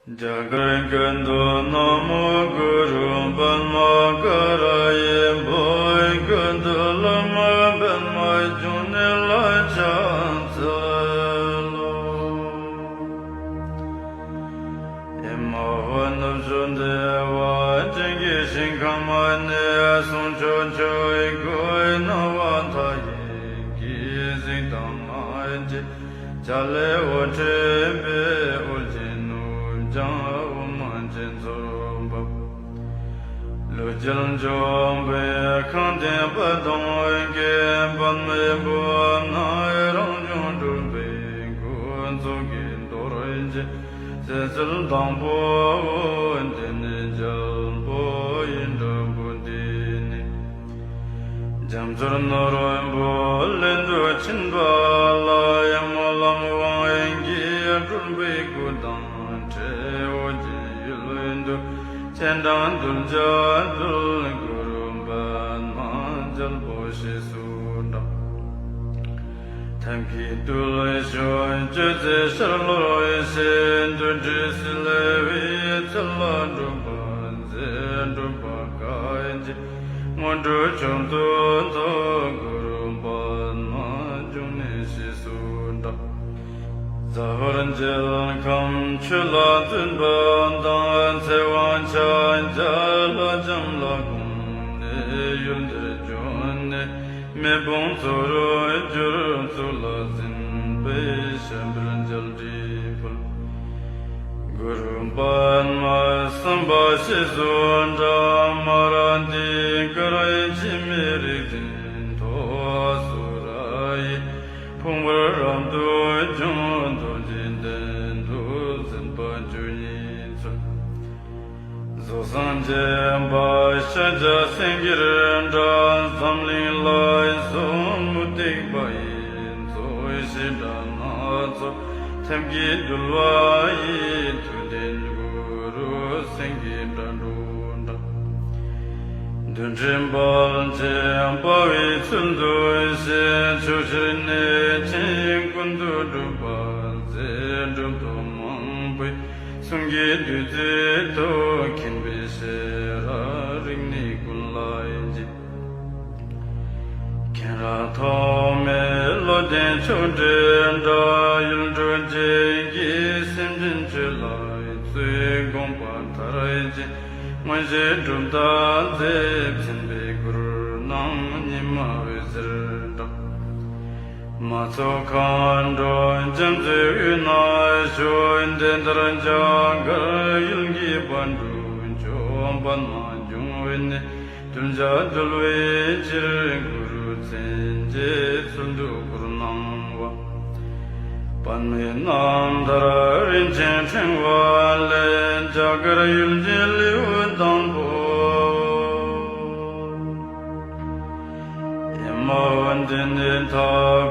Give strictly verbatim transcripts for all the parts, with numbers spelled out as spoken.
རྒྱ་གར་ཀུན་ཏུ་ན་མོ་གུ་རུ་པདྨ་ཀ་ར་ཡི་བོད་ཀུན་ཏུ་བླ་མ་པདྨ་འབྱུང་གནས་ལ་ཕྱག་འཚལ་ལོ། ཨེ་མ་ཧོ་ནུབ་ཕྱོགས་བདེ་བ་ཅན་གྱི་ཞིང་ཁམས་ནས་གསུང་ཆོས་ཆོས་གོས་སྣང་བ་མཐའ་ཡས་ཀྱི་གཟིགས་དང་མ་བརྗེད། བྱ་ལས་འོད་འཕྲོས་པའི་འོད་ཀྱི་ནུབ་བྱང་འོ་མ་ཅན་ཚོར་འབབ། ལུས་རྒྱལ་འཇོམས་པའི་ཁང་ལྡན་པ་དང་། ཀྱེ་པདྨའི་བུ་ནི་རང་བྱུང་སྤྲུལ་པའི་སྐུ། མཚོ་སྐྱེས་རྡོ་རྗེ་ཟེར་ཚུལ་དང་པོའོ། འདི་ནི་རྒྱལ་པོ་ཡི་འདྲ་པོ་འདི་ནི། རྒྱ་མཚོར་ནོར་བུ་ལེན་དུ་ཕྱིན་པ་ལ། སྨོན་ལམ་དབང་གིས་སྤྲུལ་པའི་སྐུ་དང་འཕྲད། འོད་ཀྱི་ཡུལ་དུ་སྤྱན་དྲངས་གདུལ་བྱ་གདུལ། གུ་རུ་པདྨ་རྒྱལ་པོ་ཞེས་སུ་གྲགས། ཐབས་མཁས་རྡུལ་ཕྲན་གཅོད་མཛད་ཤར་ལྷོར་གཤེགས། འདུལ་བྱེད་བསིལ་བའི་ཚལ་ལ་སྒྲུབ་པ་མཛད། སྒྲུབ་པ་བཀའ་བརྒྱུད་སྔོན་འགྲོ་མཆོག་ཏུ་འདོད། གུ་རུ་པདྨ་འབྱུང་གནས་ཞེས་སུ་གྲགས། ཟ་ཧོར་མཇལ་ཁམས་ཆོས་ལ་བརྩོན་པ་དང་། ཚེ་དབང་ཕྱག་རྒྱ་ལྷ་ལྕམ་ལ་དགོངས་ནས། ཡུལ་འདིར་བྱོན་ནས་མེ་དཔུང་ཚོར་གྱུར། གཙུག་ལག་འཛིན་པའི་ཞབས་པད་འཇལ་དྲི་ཕུལ། གུ་རུ་པདྨ་སམྦྷ་ཞེས་སུ་གྲགས། མ་ར་དྷི་ཀ་ར་འཆི་མེད་རིག་འཛིན་ཐོབ། ཨ་སུ་ར་ཡི་ཕུང་པོར་རབ་ཏུ་བྱུང་། རྡོ་རྗེ་གདན་དུ་འཛིན་པ་བཅུ་གཉིས་ཚུལ། རྫོགས་སངས་རྒྱས་པ་ཤཱཀྱ་སེང་གེར་གྲགས། འཛམ་གླིང་ལ་སོགས་མུ་སྟེགས་པ་ཡི་མཚོ། བྱེ་བྲག་སྣ་ཚོགས་ཐབས་ཀྱིས་འདུལ་བ་ཡི། ཐུབ་བསྟན་གུ་རུ་སེང་གེའི་སྒྲ་སྒྲོགས་གྲགས། རྡུལ་ཕྲན་དཔལ་གྱི་དཔའ་བོའི་ཚུལ་དུ་གཤེགས། ཕྱོགས་བཞིར་གནས་ཆེན་ཀུན་ཏུ་སྒྲུབ་པ་མཛད། གྲུབ་ཐོབ་མང་པོའི་གསུང་གི་བདུད་རྩི་ཐོབ། མཁྱེན་པའི་ཤེས་རབ་རིག་གནས་ཀུན་ལ་སྦྱིན། མཁྱེན་རབ་ཐོགས་མེད་བློ་ལྡན་མཆོག་སྤྲུལ་གྲགས། ཡུལ་འཁྲུག་ཅན་གྱི་སེམས་ཅན་ཆོས་ལ་བཙུད། དགོངས་པ་མཐར་ཕྱིན་མངོན་ཤེས་གྲུབ་རྟགས་མཛད། མཁྱེན་པའི་གུར་ནང་ཉི་མ་འོད་ཟེར་འདྲ། མ་ཚོགས་མཁའ་འགྲོ་འཇམ་རྩུབ་དབུས་ན་བཞུགས། དེ་ལྟར་རྒྱ་གར་ཡུལ་གྱི་དཔལ་འབྲུག་མཆོག། པདྨ་འབྱུང་བའི་གནས་གདུལ་བྱ་འདུལ་བའི་ཕྱིར། གུ་རུ་མཚན་བཅས་ཚུལ་དུ་བསྐུར་གནང་བ། པདྨའི་རྣམ་ཐར་རིན་ཆེན་ཕྲེང་བ་ལས། རྒྱ་གར་ཡུལ་གྱི་ལེའུ་དང་པོ། ཨེ་མ་ཧོ། འདི་ནི་མཐའ་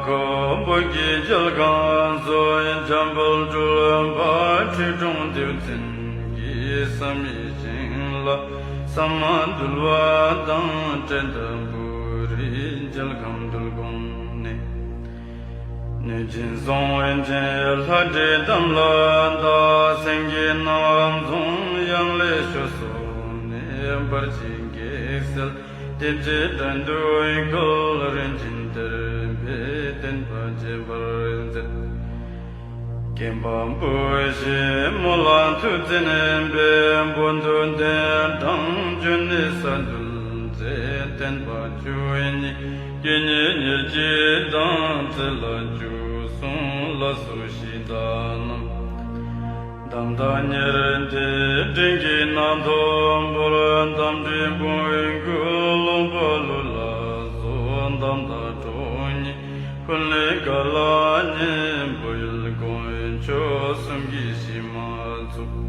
འཁོབ་བོད་ཀྱི་རྒྱལ་ཁམས་སུ། འཇམ་དཔལ་སྤྲུལ་པ་ཁྲི་སྲོང་ལྡེ་བཙན་གྱིས་བསམ་ཡས་ཞིང་ལ་ཟ་མ་འདུལ་བ་དང་། ཏྲེ་ཏ་པུ་རིའི་རྒྱལ་ཁམས་འདུལ་དགོངས་ནས། གནོད་སྦྱིན་བཟང་བོན་ཅན་ལྷ་འདྲེ་དམ་ལ་བཏགས། སེང་གེ་རྣམ་བཟང་ཡང་ལེ་ཤོད་སོགས་ནས། འབར་བྱེད་གེགས་སེལ་ལྡེ་བཙན་དགྲ་འདུལ་ཀུན། རིན་ཆེན་གཏེར་སྦས་བསྟན་པ་རྒྱས་པར་མཛད། སྐེམ་པ་བུ་ཞེས་མོ་ལ་ཐུགས་བརྩེ་ནས་འབད། བོད་དུ་གདན་དྲངས་བྱོན་ནས་གསར་འདུལ་མཛད། བསྟན་པ་བཅུ་གཉིས་རྒྱུད་གཉིས་ཉེར་གཅིག་དང་། རྩེ་ལ་བཅུ་གསུམ་ལ་སོགས་གཞི་བདག་རྣམས། གདམས་དང་ཉེར་བརྒྱད་འབྲིང་གི་རྣམ་ཐར་འབུལ། གདམས་ཁྲིད་བོན་སྐུའི་ལུང་པ་ལུགས་ལ་བཟོ། གདམས་དང་ཁྲོ་གཉེར་ཕུ་ནུའི་བཀའ་ལ་ཉན། བོད་ཡུལ་དཀོན་མཆོག་གསུམ་གྱི་གཞི་མ་བཙུགས།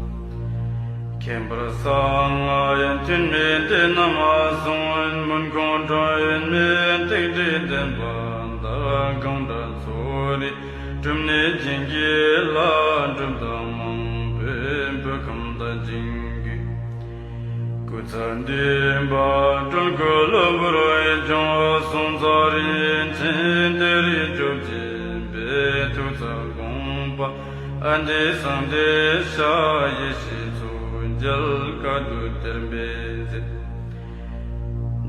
ཁྱད་པར་གསང་སྔགས་ཐུན་མིན་སྡེ་རྣམས་བཟུང་། མུན་ཁུང་སྒྲོན་མེའི་སྟེགས་བྲིས་བསྟན་པ་དར། གང་དག་ཚོགས་རིགས་སྒྲུབ་གནས་བྱིན་གྱིས་བརླབས། གྲུབ་རྟགས་མང་པོས་བོད་ཁམས་དར་ཞིང་རྒུད། སྐུ་ཚ་འདུས་པ་སྤྲུལ་སྐུ་གློ་བུར་བྱུང་། གསུང་རྩ་རིན་ཆེན་གཏེར་རིགས་བཅོ་བརྒྱད་སྦས། ཐུགས་རྩ་དགོངས་པ་ ཨ་འདི་སངས་ཏེ་ཤ་ཡེ་ཤེས་མཚོ་རྒྱལ་བཀའ་བསྡུ་གཏེར་སྦས་མཛད།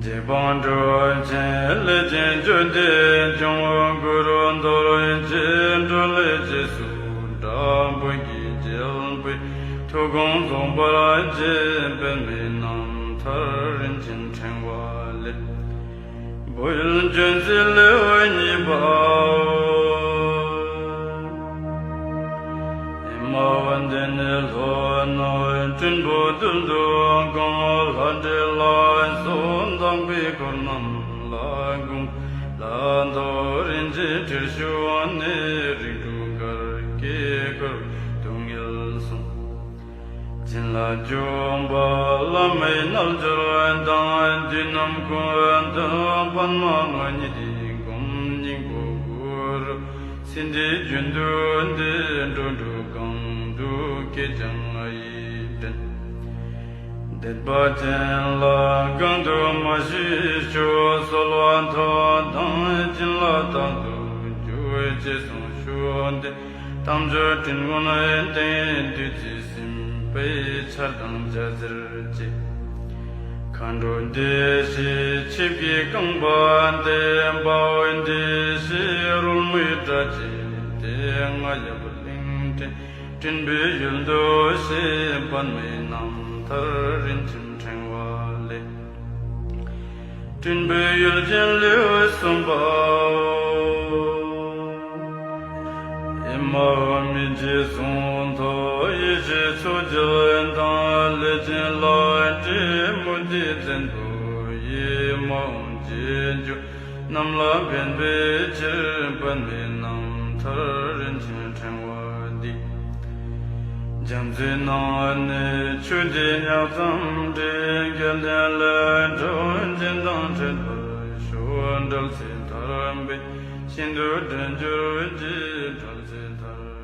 རྗེ་འབངས་གྲོལ་ཆེན་ལས་ཅན་བཅུ་བདེ་འབྱུང་གུ་རུ་རྡོ་རྗེ་འགྲོ་ལས་རྗེས་སུ་འབྲང་བུ་གི་རྒྱལ་པོའི་ཐུགས་དགོངས་རྫོགས་པར་བྱེད་པདྨའི་རྣམ་ཐར་རིན་ཆེན་ཕྲེང་བ་ལས། བོད་ཡུལ་ལྗོན་ཚལ་ལེའུ་གཉིས་པའོ། ཨེ་མའོ་འདི་ནི་ལྷོ་ནུབ་སྤྲིན་ཕུང་རྡུལ་དུ་གང་། ལྷ་འདྲེ་ལ་སོགས་དག་པའི་འཁོར་རྣམས་ལ་དགོངས། ལ་ཐོག་རིན་ཆེན་ཁྲིར་ཞུགས་ནས། རིགས་དྲུག་གར་སྐྱེས་འཁོར་སྡུག་བསྔལ་སོང་། བྱིན་རླབས་འཇུག་པ་བླ་མའི་རྣལ་འབྱོར་དང་། བདུད་རྣམས་ཀུན་འདུལ་པདྨ་དངོས་ཉིད་བསྒོམ། སྙིང་པོ་གུ་རུ་སིནྡྷུའི་རྒྱུན་དུ་བསྡུས། འགྲོ་དྲུག་གང་དུ་སྐྱེས་ཀྱང་ང་ཡིས་འདྲེན། དད་པ་ཅན་ལ་གང་དུ་མ་ཞིག་ཞུ། གསོལ་བ་ཐོབ་དང་བྱིན་རླབས་རྟག་ཏུ་འཇུག་ཅེས་གསུངས་ཞུ་སྟེ། དལ་འབྱོར་སྤྲིན་ཀུན་སྟེང་བདུད་རྩིས་ཟིན་པའི། ཆར་དང་སྐྱ་སེར་བཅས། མཁའ་འགྲོ་སྡེ་བཞིའི་ཆིབས་ཀྱིས་བཀང་བ་སྟེ། དཔའ་བོའི་སྡེ་བཞིའི་རོལ་མོའི་སྒྲ་བཅས་ཏེ། རྔ་ཡབ་གླིང་ཕྲན་སྤྲིན་པའི་ཡུལ་དུ་གཤེགས། པདྨའི་རྣམ་ཐར་རིན་ཆེན་ཕྲེང་བ་ལས། སྤྲིན་པའི་ཡུལ་གྱི་ལེའུ་གསུམ་པའོ། ཨེ་མའོ་མི་འཇིགས་གཟུངས་ཐོབ་ཡེ་ཤེས་མཚོ་རྒྱལ་དང་། ལས་ཅན་ལྷ་འདྲེ་མུ་སྟེགས་བཙན་པོ་ཡི། མ་འོངས་རྗེས་འཇུག་རྣམས་ལ་ཕན་པའི་ཕྱིར། པདྨའི་རྣམ་ཐར་རིན་ཆེན་ཕྲེང་བ་འདི། རྒྱ་མཚོའི་ནང་ནས་ཆུ་འདི་ཉག་ཙམ་འདྲེས། སྐལ་ལྡན་ལས་འགྲོ་ཅན་དང་འཕྲད་པར་ཤོག། འགྲེལ་ཚིག་ཐར་པའི་ཤིན་ཏུ་འདྲེན་གྱུར་ཅིག། འགྲེལ་ཚིག་ཐར།